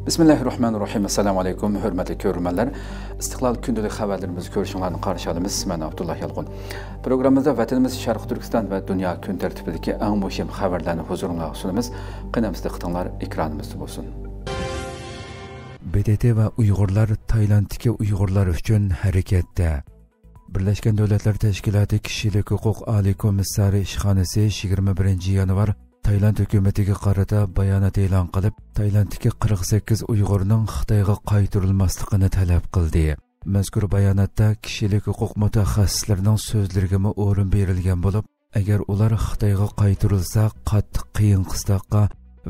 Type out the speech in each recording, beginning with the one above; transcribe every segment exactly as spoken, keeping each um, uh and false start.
بىسمىللاھىررەھمانىررەھىم. ئەسسالامۇ ئەلەيكۇم، ھۆرمەتلىك كۆرۈرمەنلەر. ئىستىقلال كۈندىلىك خەۋەرلىرىمىزگە كۆرۈشۈڭلارنى قارشى ئالىمىز. مەن ئابدۇللا يالقۇن. پروگراممىمىزدا ۋەتىنىمىز شەرقىي تۈركىستان ۋە دۇنيا كۈن تەرتىپىدىكى ئەڭ مۇھىم خەۋەرلەرنى ھۇزۇرۇڭلارغا سۇنىمىز. قېنى ئەمىسە دىققىتىڭلار ئېكرانىمىزدا بولسۇن. ب د ت ۋە ئۇيغۇرلار تايلاندتىكى ئۇيغۇرلار ئۈچۈن ھەرىكەتتە. بىرلەشكەن دۆلەتلەر تەشكىلاتى كىشىلىك ھوقۇق ئالىي كومىسسارى ئىشخانىسى يىگىرمە بىرىنچى يانۋار تايلاند ھۆكۈمىتىگە قارىتا بايانات ئېلان قىلىپ، تايلاندتىكى قىرىق سەككىز ئۇيغۇرنىڭ خىتايغا قايتۇرۇلماسلىقىنى تەلەپ قىلدى. مەزكۇر باياناتتا كىشىلىك ھوقۇق مۇتەخەسسىسلىرىنىڭ سۆزلىرىگىمۇ ئورۇن بېرىلگەن بولۇپ، ئەگەر ئۇلار خىتايغا قايتۇرۇلسا، قاتتىق قىيىن قىستاققا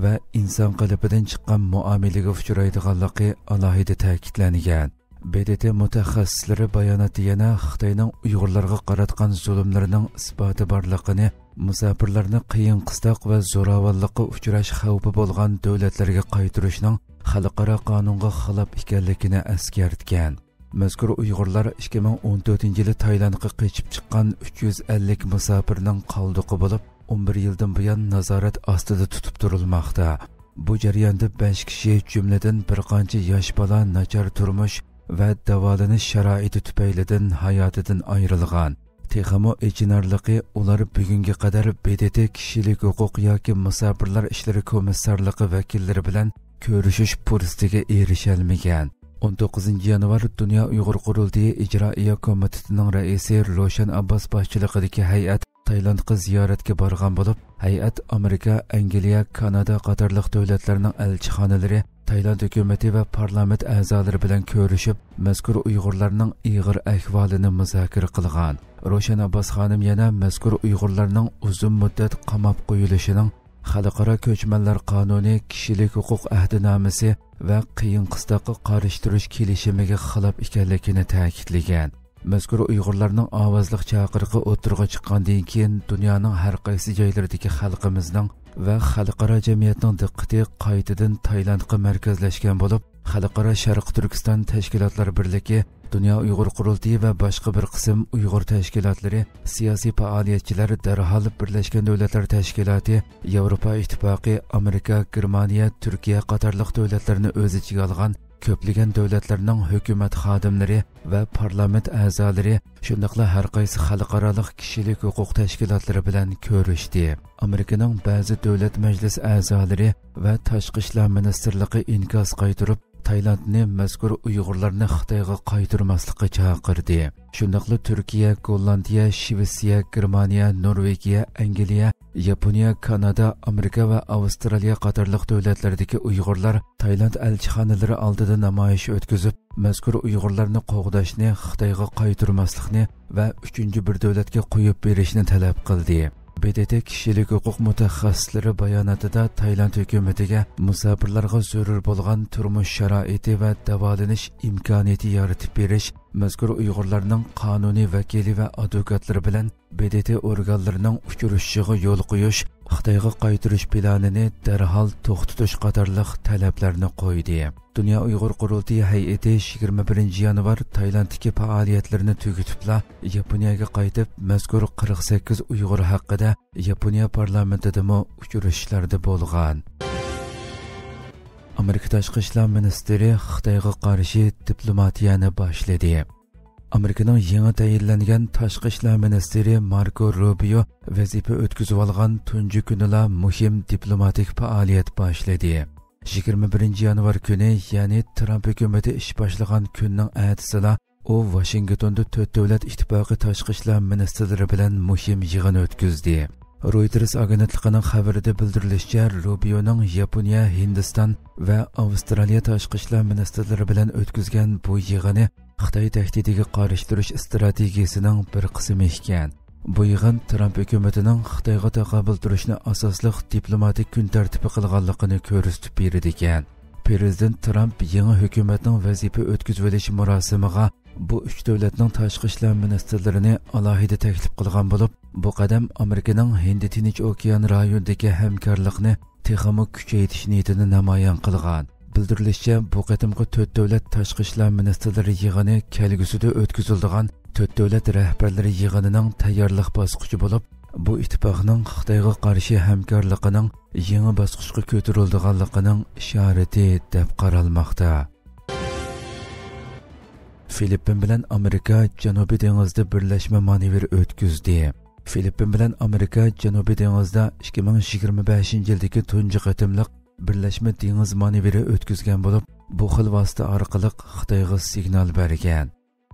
ۋە ئىنسان قېلىپىدىن چىققان مۇئامىلىگە ئۇچرايدىغانلىقى ئالاھىدە تەكىتلەنگەن. ب د ت مۇتەخەسسىسلىرى باياناتتا يەنە خىتاينىڭ ئۇيغۇرلارغا قاراتقان زۇلۇملىرىنىڭ ئىسپاتى بارلىقىنى، مۇساپىرلارنى قىيىن قىستاق ۋە زوراۋانلىققا ئۇچراش خەۋپى بولغان دۆلەتلەرگە قايتۇرۇشنىڭ خەلقئارا قانۇنغا خىلاپ ئىكەنلىكىنى ئەسكەرتكەن. مەزكۇر ئۇيغۇرلار ئىككى مىڭ ئون تۆتىنچى يىلى تايلاندقا قېچىپ چىققان ئۈچ يۈز ئەللىك مۇساپىرنىڭ قالدۇقى بولۇپ، ئون بىر يىلدىن بۇيان نازارەت ئاستىدا تۇتۇپ تۇرۇلماقتا. بۇ جەرياندا بەش كىشى، جۈملىدىن بىر قانچە ياش بالا ناچار تۇرمۇش ۋە داۋالىنىش شارائىتى تۈپەيلىدىن ھاياتىدىن ئايرىلغان. تېخىمۇ ئېچىنارلىقى، ئۇلار بۈگۈنگە قەدەر ب د ت كىشىلىك ھوقۇق ياكى مۇساپىرلار ئىشلىرى كومىسسارلىقى ۋەكىللىرى بىلەن كۆرۈشۈش پۇرسىتىگە ئېرىشەلمىگەن. ئون توققۇزىنچى يانۋار دۇنيا ئۇيغۇر قۇرۇلتىيى ئىجرائىيە كومىتېتىنىڭ رەئىسى روشەن ئابباس باشچىلىقىدىكى ھەيئەت تايلاندقا زىيارەتكە بارغان بولۇپ، ھەيئەت ئامېرىكا، ئەنگلىيە، كانادا قاتارلىق دۆلەتلەرنىڭ ئەلچىخانىلىرى، تايلاند ھۆكۈمىتى ۋە پارلامېنت ئەزالىرى بىلەن كۆرۈشۈپ، مەزكۇر ئۇيغۇرلارنىڭ ئېغىر ئەھۋالىنى مۇزاكىرە قىلغان. روشەن ئابباس خانىم يەنە مەزكۇر ئۇيغۇرلارنىڭ ئۇزۇن مۇددەت قاماپ قويۇلۇشىنىڭ خەلقئارا كۆچمەنلەر قانۇنى، كىشىلىك ھوقۇق ئەھدىنامىسى ۋە قىيىن قىستاققا قارشى تۇرۇش كېلىشىمىگە خىلاپ ئىكەنلىكىنى تەكىتلىگەن. مەزكۇر ئۇيغۇرلارنىڭ ئاۋازلىق چاقىرىقى ئوتتۇرىغا چىققاندىن كېيىن، دۇنيانىڭ ھەر قايسى جايلىرىدىكى خەلقىمىزنىڭ ۋە خەلقئارا جەمئىيەتنىڭ دىققىتى قايتىدىن تايلاندقا مەركەزلەشكەن بولۇپ، خەلقئارا شەرقىي تۈركىستان تەشكىلاتلار بىرلىكى، دۇنيا ئۇيغۇر قۇرۇلتىيى ۋە باشقا بىر قىسىم ئۇيغۇر تەشكىلاتلىرى، سىياسىي پائالىيەتچىلەر دەرھال بىرلەشكەن دۆلەتلەر تەشكىلاتى، ياۋروپا ئىتتىپاقى، ئامېرىكا، گېرمانىيە، تۈركىيە قاتارلىق دۆلەتلەرنى ئۆز ئىچىگە ئالغان كۆپلىگەن دۆلەتلەرنىڭ ھۆكۈمەت خادىملىرى ۋە پارلامېنت ئەزالىرى، شۇنداقلا ھەر قايسى خەلقئارالىق كىشىلىك ھوقۇق تەشكىلاتلىرى بىلەن كۆرۈشتى. ئامېرىكىنىڭ بەزى دۆلەت مەجلىس ئەزالىرى ۋە تاشقى ئىشلار مىنىستىرلىقى ئىنكاس قايتۇرۇپ، تايلاندنى مەزكۇر ئۇيغۇرلارنى خىتايغا قايتۇرماسلىققا چاقىردى. شۇنداقلا تۈركىيە، گوللاندىيە، شىۋېتسىيە، گېرمانىيە، نورۋېگىيە، ئەنگلىيە، ياپونىيە، كانادا، ئامېرىكا ۋە ئاۋسترالىيە قاتارلىق دۆلەتلەردىكى ئۇيغۇرلار تايلاند ئەلچىخانىلىرى ئالدىدا نامايىش ئۆتكۈزۈپ، مەزكۇر ئۇيغۇرلارنى قوغداشنى، خىتايغا قايتۇرماسلىقنى ۋە ئۈچىنچى بىر دۆلەتكە قويۇپ بېرىشنى تەلەپ قىلدى. ب د ت كىشىلىك ھوقۇق مۇتەخەسسىسلىرى باياناتىدا تايلاند ھۆكۈمىتىگە مۇساپىرلارغا زۆرۈر بولغان تۇرمۇش شارائىتى ۋە داۋالىنىش ئىمكانىيىتى يارىتىپ بېرىش، مەزكۇر ئۇيغۇرلارنىڭ قانۇنىي ۋەكىلى ۋە ئادۋوكاتلىرى بىلەن ب د ت ئورگانلىرىنىڭ ئۇچرىشىشىغا يول قويۇش، خىتايغا قايتۇرۇش پىلانىنى دەرھال توختىتىش قاتارلىق تەلەپلەرنى قويدى. دۇنيا ئۇيغۇر قۇرۇلتىيى ھەيئىتى يىگىرمە بىرىنچى يانۋار تايلاندتىكى پائالىيەتلىرىنى تۈگىتىپلا، ياپونىيەگە قايتىپ، مەزكۇر قىرىق سەككىز ئۇيغۇر ھەققىدە ياپونىيە پارلامېنتىدىمۇ ئۇچرىشىشلاردا بولغان. ئامېرىكا تاشقى ئىشلار مىنىستىرى خىتايغا قارشى دىپلوماتىيەنى باشلىدى. ئامېرىكىنىڭ يېڭى تەيىنلەنگەن تاشقى ئىشلار مىنىستىرى ماركو روبىيو ۋەزىپە ئۆتكۈزۈۋالغان تۇنجى كۈنىلا مۇھىم دىپلوماتىك پائالىيەت باشلىدى. يىگىرمە بىرىنچى يانۋار كۈنى، يەنى ترامپ ھۆكۈمىتى ئىش باشلىغان كۈننىڭ ئەتىسىلا، ئۇ ۋاشىنگتوندا تۆت دۆلەت ئىتتىپاقى تاشقى ئىشلار مىنىستىرلىرى بىلەن مۇھىم يىغىن ئۆتكۈزدى. رويتېرس ئاگېنتلىقىنىڭ خەۋىرىدە بىلدۈرۈلۈشىچە، روبىيونىڭ ياپونىيە، ھىندىستان ۋە ئاۋسترالىيە تاشقى ئىشلار مىنىستىرلىرى بىلەن ئۆتكۈزگەن بۇ يىغىنى خىتاي تەھدىتىگە قارشى تۇرۇش ئىستراتېگىيىسىنىڭ بىر قىسمى ئىكەن. بۇ يىغىن ترامپ ھۆكۈمىتىنىڭ خىتايغا تاقابىل تۇرۇشنى ئاساسلىق دىپلوماتىك كۈن تەرتىپى قىلغانلىقىنى كۆرسىتىپ بېرىدىكەن. پىرېزىدېنت ترامپ يېڭى ھۆكۈمەتنىڭ ۋەزىپە ئۆتكۈزۈۋېلىش مۇراسىمىغا بۇ ئۈچ دۆلەتنىڭ تاشقى ئىشلار مىنىستىرلىرىنى ئالاھىدە تەكلىپ قىلغان بولۇپ، بۇ قەدەم ئامېرىكىنىڭ ھىندى تىنچ ئوكيان رايونىدىكى ھەمكارلىقنى تېخىمۇ كۈچەيتىش نىيىتىنى نامايان قىلغان. بىلدۈرۈلۈشىچە، بۇ قېتىمقى تۆت دۆلەت تاشقى ئىشلار مىنىستىرلىرى يىغىنى كەلگۈسىدە ئۆتكۈزۈلىدىغان تۆت دۆلەت رەھبەرلىرى يىغىنىنىڭ تەييارلىق باسقۇچى بولۇپ، بۇ ئىتتىپاقنىڭ خىتايغا قارشى ھەمكارلىقىنىڭ يېڭى باسقۇچقا كۆتۈرۈلىدىغانلىقىنىڭ ئىشارىتى دەپ قارالماقتا. فىلىپپىن بىلەن ئامېرىكا جەنۇبىي دېڭىزدا بىرلەشمە مانېۋىر ئۆتكۈزدى. فىلىپپىن بىلەن ئامېرىكا جەنۇبىي دېڭىزدا ئىككى مىڭ يىگىرمە بەشىنچى يىلدىكى تۇنجى قېتىملىق بىرلەشمە دېڭىز مانېۋىرى ئۆتكۈزگەن بولۇپ، بۇ خىل ۋاسىتە ئارقىلىق خىتايغا سىگنال بەرگەن.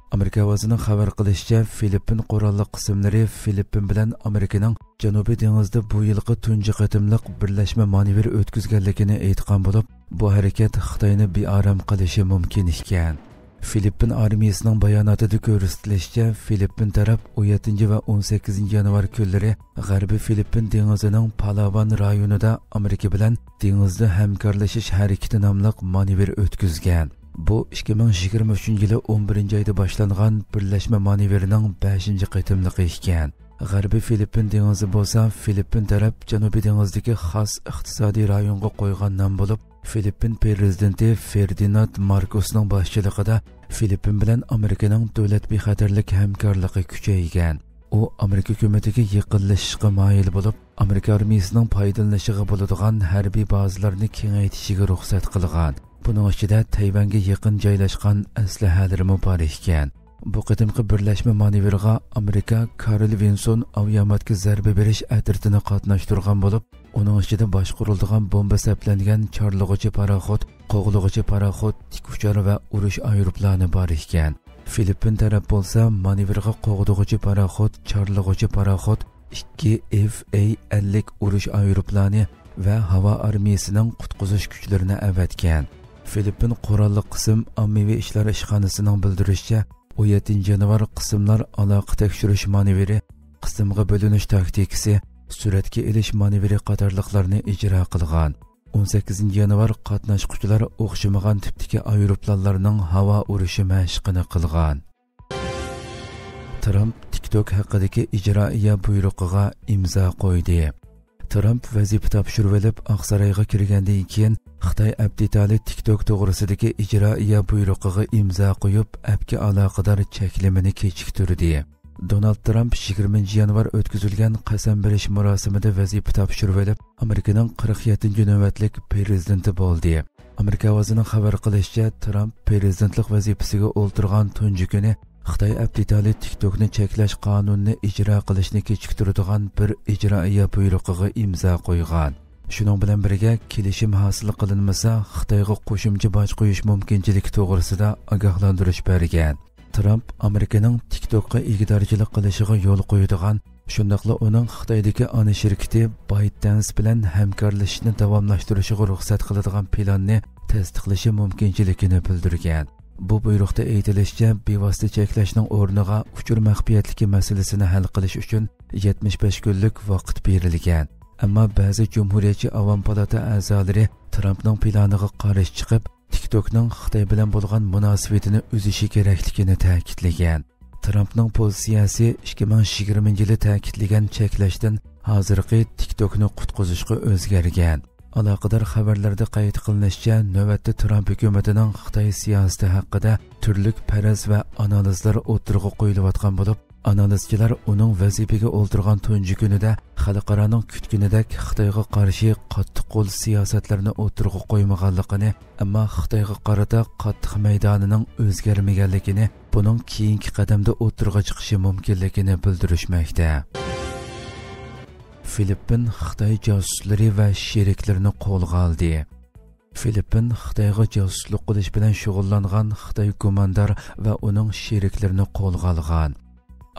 ئامېرىكا ئاۋازىنىڭ خەۋەر قىلىشىچە، فىلىپپىن قوراللىق قىسىملىرى فىلىپپىن بىلەن ئامېرىكىنىڭ جەنۇبىي دېڭىزدا بۇ يىلقى تۇنجى قېتىملىق بىرلەشمە مانېۋىر ئۆتكۈزگەنلىكىنى ئېيتقان بولۇپ، بۇ ھەرىكەت خىتاينى بىئارام قىلىشى مۇمكىن ئىكەن. فىلىپپىن ئارمىيىسىنىڭ باياناتىدا كۆرسىتىلىشىچە، فىلىپپىن تەرەپ ئون يەتتىنچى ۋە ئون سەككىزىنچى يانۋار كۈنلىرى غەربىي فىلىپپىن دېڭىزىنىڭ پالاۋان رايونىدا ئامېرىكا بىلەن دېڭىزدا ھەمكارلىشىش ھەرىكىتى ناملىق مانېۋىر ئۆتكۈزگەن. بۇ ئىككى مىڭ يىگىرمە ئۈچىنچى يىلى ئون بىرىنچى ئايدا باشلانغان بىرلەشمە مانېۋىرنىڭ بەشىنچى قېتىملىقى ئىكەن. غەربىي فىلىپپىن دېڭىزى بولسا فىلىپپىن تەرەپ جەنۇبىي دېڭىزدىكى خاس ئىقتىسادىي رايونغا قويغان نام بولۇپ، فىلىپپىن پىرېزىدېنتى فېردىناند ماركوسنىڭ باشچىلىقىدا فىلىپپىن بىلەن ئامېرىكىنىڭ دۆلەت بىخەتەرلىك ھەمكارلىقى كۈچەيگەن. ئۇ ئامېرىكا ھۆكۈمىتىگە يېقىنلىشىشقا مايىل بولۇپ، ئامېرىكا ئارمىيىسىنىڭ پايدىلىنىشىغا بولىدىغان ھەربىي بازىلارنى كېڭەيتىشىگە رۇخسەت قىلغان. بۇنىڭ ئىچىدە تەيۋەنگە يېقىن جايلاشقان ئەسلىھەلىرىمۇ بار ئىكەن. بۇ قېتىمقى بىرلەشمە مانېۋىرغا ئامېرىكا كارل ۋىنسون ئاۋىئاماتكە زەربە بېرىش ئەترىتىنى قاتناشتۇرغان بولۇپ، ئۇنىڭ ئىچىدە باشقۇرۇلىدىغان بومبا سەپلەنگەن چارلىغۇچى پاراخوت، قوغلىغۇچى پاراخوت، تىك ئۇچار ۋە ئۇرۇش ئايروپىلانى بار ئىكەن. فىلىپپىن تەرەپ بولسا مانېۋىرغا قوغدىغۇچى پاراخوت، چارلىغۇچى پاراخوت، ئىككى ئېف ئەي ئەللىك ئۇرۇش ئايروپىلانى ۋە ھاۋا ئارمىيىسىنىڭ قۇتقۇزۇش كۈچلىرىنى ئەۋەتكەن. فىلىپپىن قوراللىق قىسىم ئاممىۋى ئىشلار ئىشخانىسىنىڭ بىلدۈرۈشىچە، ئون يەتتىنچى يانۋار قىسىملار ئالاقە تەكشۈرۈش مانېۋىرى، قىسىمغا بۆلۈنۈش تاكتىكىسى، سۈرەتكە ئېلىش مانېۋىرى قاتارلىقلارنى ئىجرا قىلغان. ئون سەككىزىنچى يانۋار قاتناشقۇچىلار ئوخشىمىغان تىپتىكى ئايروپىلانلارنىڭ ھاۋا ئۇرۇشى مەشقىنى قىلغان. ترامپ تىك توك ھەققىدىكى ئىجرائىيە بۇيرۇقىغا ئىمزا قويدى. ترامپ ۋەزىپە تاپشۇرۇۋېلىپ، ئاقسارايغا كىرگەندىن كېيىن، خىتاي ئەپ دېتالى تىك توك توغرىسىدىكى ئىجرائىيە بۇيرۇقىغا ئىمزا قويۇپ، ئەپكە ئالاقىدار چەكلىمىنى كېچىكتۈردى. دونالد ترامپ يىگىرمىنچى يانۋار ئۆتكۈزۈلگەن قەسەم بېرىش مۇراسىمىدا ۋەزىپە تاپشۇرۇۋېلىپ، ئامېرىكىنىڭ قىرىق يەتتىنچى نۆۋەتلىك پىرېزىدېنتى بولدى. ئامېرىكا ئاۋازىنىڭ خەۋەر قىلىشىچە، ترامپ پىرېزىدېنتلىق ۋەزىپىسىگە ئولتۇرغان تۇنجى كۈنى خىتاي ئەپ دېتالى تىك توكنى چەكلەش قانۇنىنى ئىجرا قىلىشنى كېچىكتۈرىدىغان بىر ئىجرائىيە بۇيرۇقىغا ئىمزا قويغان. شۇنىڭ بىلەن بىرگە، كېلىشىم ھاسىل قىلىنمىسا، خىتايغا قوشۇمچە باج قويۇش مۇمكىنچىلىكى توغرىسىدا ئاگاھلاندۇرۇش بەرگەن. ترامپ ئامېرىكىنىڭ تىك توكقا ئىگىدارچىلىق قىلىشىغا يول قويىدىغان، شۇنداقلا ئۇنىڭ خىتايدىكى ئانا شىركىتى بايتدەنس بىلەن ھەمكارلىشىشنى داۋاملاشتۇرۇشىغا رۇخسەت قىلىدىغان پىلاننى تەستىقلىشى مۇمكىنچىلىكىنى بىلدۈرگەن. بۇ بۇيرۇقتا ئېيتىلىشىچە، بىۋاسىتە چەكلەشنىڭ ئورنىغا ئۇچۇر مەخپىيەتلىكى مەسىلىسىنى ھەل قىلىش ئۈچۈن يەتمىش بەش كۈنلۈك ۋاقىت بېرىلگەن. ئەمما بەزى جۇمھۇرىيەتچى ئاۋام پالاتا ئەزالىرى ترامپنىڭ پىلانىغا قارشى چىقىپ، تىك توكنىڭ خىتاي بىلەن بولغان مۇناسىۋىتىنى ئۈزۈشى كېرەكلىكىنى تەكىتلىگەن. ترامپنىڭ پوزىتسىيەسى ئىككى مىڭ يىگىرمىنچى يىلى تەكىتلىگەن چەكلەشتىن ھازىرقى تىك توكنى قۇتقۇزۇشقا ئۆزگەرگەن. ئالاقىدار خەۋەرلەردە قەيت قىلىنىشىچە، نۆۋەتتە ترامپ ھۆكۈمىتىنىڭ خىتاي سىياسىتى ھەققىدە تۈرلۈك پەرەز ۋە ئانالىزلار ئوتتۇرىغا قويۇلۇۋاتقان بولۇپ، ئانالىزچىلار ئۇنىڭ ۋەزىپىگە ئولتۇرغان تۇنجى كۈنىدە خەلقئارانىڭ كۈتكىنىدەك خىتايغا قارشى قاتتىق قول سىياسەتلەرنى ئوتتۇرىغا قويمىغانلىقىنى، ئەمما خىتايغا قارىتا قاتتىق مەيدانىنىڭ ئۆزگەرمىگەنلىكىنى، بۇنىڭ كېيىنكى قەدەمدە ئوتتۇرىغا چىقىشى مۇمكىنلىكىنى بىلدۈرۈشمەكتە. فىلىپپىن خىتاي جاسۇسلىرى ۋە شېرىكلىرىنى قولغا ئالدى. فىلىپپىن خىتايغا جاسۇسلۇق قىلىش بىلەن شۇغۇللانغان خىتاي گۇماندار ۋە ئۇنىڭ شېرىكلىرىنى قولغا ئالغان.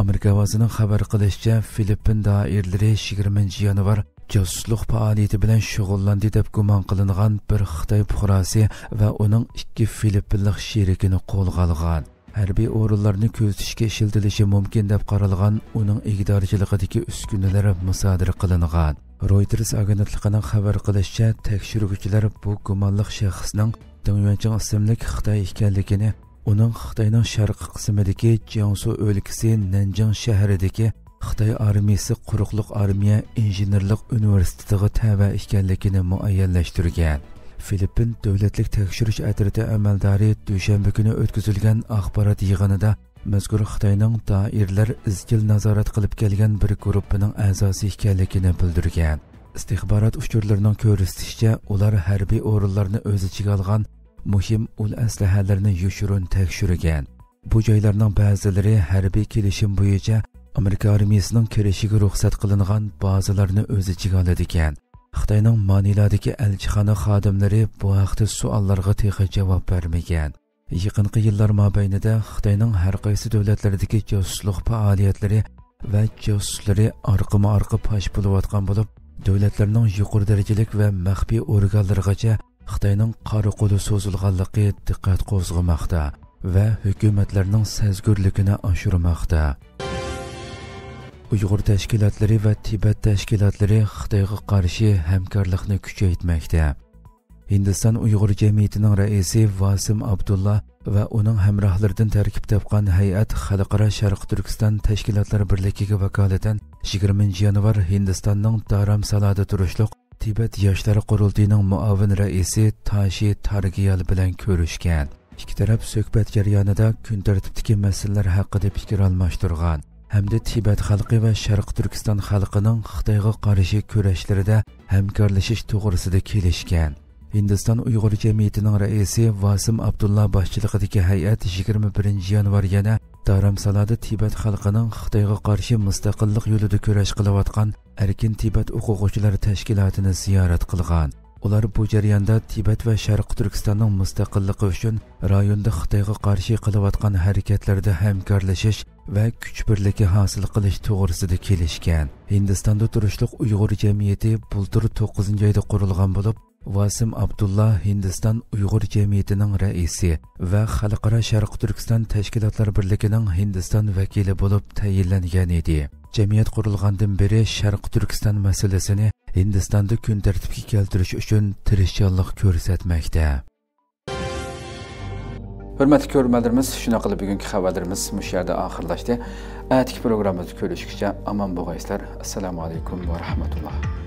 ئامېرىكا ئاۋازىنىڭ خەۋەر قىلىشىچە، فىلىپپىن دائىرىلىرى يىگىرمىنچى يانۋار جاسۇسلۇق پائالىيىتى بىلەن شۇغۇللاندى دەپ گۇمان قىلىنغان بىر خىتاي پۇقراسى ۋە ئۇنىڭ ئىككى فىلىپپىنلىق شېرىكىنى قولغا ئالغان. ھەربىي ئورۇنلارنى كۆزىتىشكە ئىشلىتىلىشى مۇمكىن دەپ قارالغان ئۇنىڭ ئىگىدارچىلىقىدىكى ئۈسكۈنىلەر مۇسادىرە قىلىنغان. رويتېرس ئاگېنتلىقىنىڭ خەۋەر قىلىشىچە، تەكشۈرگۈچىلەر بۇ گۇمانلىق شەخسنىڭ دېڭ يۈەنچىڭ ئىسىملىك خىتاي ئىكەنلىكىنى، ئۇنىڭ خىتاينىڭ شەرقىي قىسمىدىكى جياڭسۇ ئۆلكىسى نەنجىڭ شەھىرىدىكى خىتاي ئارمىيىسى قۇرۇقلۇق ئارمىيە ئىنژېنېرلىق ئۇنىۋېرسىتېتىغا تەۋە ئىكەنلىكىنى مۇئەييەنلەشتۈرگەن. فىلىپپىن دۆلەتلىك تەكشۈرۈش ئەترىتى ئەمەلدارى دۈشەنبە كۈنى ئۆتكۈزۈلگەن ئاخبارات يىغىنىدا مەزكۇر خىتاينىڭ دائىرىلەر ئىزچىل نازارەت قىلىپ كەلگەن بىر گۇرۇپپىنىڭ ئەزاسى ئىكەنلىكىنى بىلدۈرگەن. ئىستىخبارات ئۇچۇرلىرىنىڭ كۆرسىتىشىچە، ئۇلار ھەربىي ئورۇنلارنى ئۆز ئىچىگە ئالغان مۇھىم ئۇل ئەسلىھەلەرنى يوشۇرۇن تەكشۈرگەن. بۇ جايلارنىڭ بەزىلىرى ھەربىي كېلىشىم بويىچە ئامېرىكا ئارمىيىسىنىڭ كىرىشىگە رۇخسەت قىلىنغان بازىلارنى ئۆز ئىچىگە ئالىدىكەن. خىتاينىڭ مانىلادىكى ئەلچىخانا خادىملىرى بۇ ھەقتە سوئاللارغا تېخى جاۋاب بەرمىگەن. يېقىنقى يىللار مابەينىدە خىتاينىڭ ھەر قايسى دۆلەتلەردىكى جاسۇسلۇق پائالىيەتلىرى ۋە جاسۇسلىرى ئارقىمۇ ئارقا پاش بولۇۋاتقان بولۇپ، دۆلەتلەرنىڭ يۇقىرى دەرىجىلىك ۋە مەخپىي ئورگانلىرىغىچە خىتاينىڭ قارا قولى سوزۇلغانلىقى دىققەت قوزغىماقتا ۋە ھۆكۈمەتلەرنىڭ سەزگۈرلۈكىنى ئاشۇرماقتا. ئۇيغۇر تەشكىلاتلىرى ۋە تىبەت تەشكىلاتلىرى خىتايغا قارشى ھەمكارلىقنى كۈچەيتمەكتە. ھىندىستان ئۇيغۇر جەمئىيىتىنىڭ رەئىسى ۋاسىم ئابدۇللا ۋە ئۇنىڭ ھەمراھلىرىدىن تەركىب تاپقان ھەيئەت خەلقئارا شەرقىي تۈركىستان تەشكىلاتلار بىرلىكىگە ۋاكالىتەن يىگىرمىنچى يانۋار ھىندىستاننىڭ دارامسالادا تۇرۇشلۇق تىبەت ياشلار قۇرۇلتىيىنىڭ مۇئاۋىن رەئىسى تاشى تارگىيال بىلەن كۆرۈشكەن. ئىككى تەرەپ سۆھبەت جەريانىدا كۈن تەرتىپتىكى مەسىلىلەر ھەققىدە پىكىر ئالماشتۇرغان ھەمدە تىبەت خەلقى ۋە شەرقىي تۈركىستان خەلقىنىڭ خىتايغا قارشى كۈرەشلىرىدە ھەمكارلىشىش توغرىسىدا كېلىشكەن. ھىندىستان ئۇيغۇر جەمئىيىتىنىڭ رەئىسى ۋاسىم ئابدۇللا باشچىلىقىدىكى ھەيئەت يىگىرمە بىرىنچى يانۋار يەنە دارامسالادا تىبەت خەلقىنىڭ خىتايغا قارشى مۇستەقىللىق يولىدا كۈرەش قىلىۋاتقان ئەركىن تىبەت ئوقۇغۇچىلار تەشكىلاتىنى زىيارەت قىلغان. ئۇلار بۇ جەرياندا تىبەت ۋە شەرقىي تۈركىستاننىڭ مۇستەقىللىقى ئۈچۈن رايوندا خىتايغا قارشى قىلىۋاتقان ھەرىكەتلەردە ھەمكارلىشىش ۋە كۈچ بىرلىكى ھاسىل قىلىش توغرىسىدا كېلىشكەن. ھىندىستاندا تۇرۇشلۇق ئۇيغۇر جەمئىيىتى بۇلتۇر توققۇزىنچى ئايدا قۇرۇلغان بولۇپ، ۋاسىم ئابدۇللا ھىندىستان ئۇيغۇر جەمئىيىتىنىڭ رەئىسى ۋە خەلقئارا شەرقىي تۈركىستان تەشكىلاتلار بىرلىكىنىڭ ھىندىستان ۋەكىلى بولۇپ تەيىنلەنگەن ئىدى. جەمئىيەت قۇرۇلغاندىن بېرى شەرقىي تۈركىستان مەسىلىسىنى ھىندىستاندا كۈن تەرتىپكە كەلتۈرۈش ئۈچۈن تىرىشچانلىق كۆرسەتمەكتە. ھۆرمەتلىك كۆرۈرمەنلىرىمىز، شۇنداق قىلىپ بۈگۈنكى خەۋەرلىرىمىز مۇشۇ يەردە ئاخىرلاشتى. ئەتىكى پروگراممىمىزدا كۆرۈشكىچە ئامان بولغايسىلەر. ئەسسالامۇ ئەلەيكۇم ۋە رەھمەتۇللا.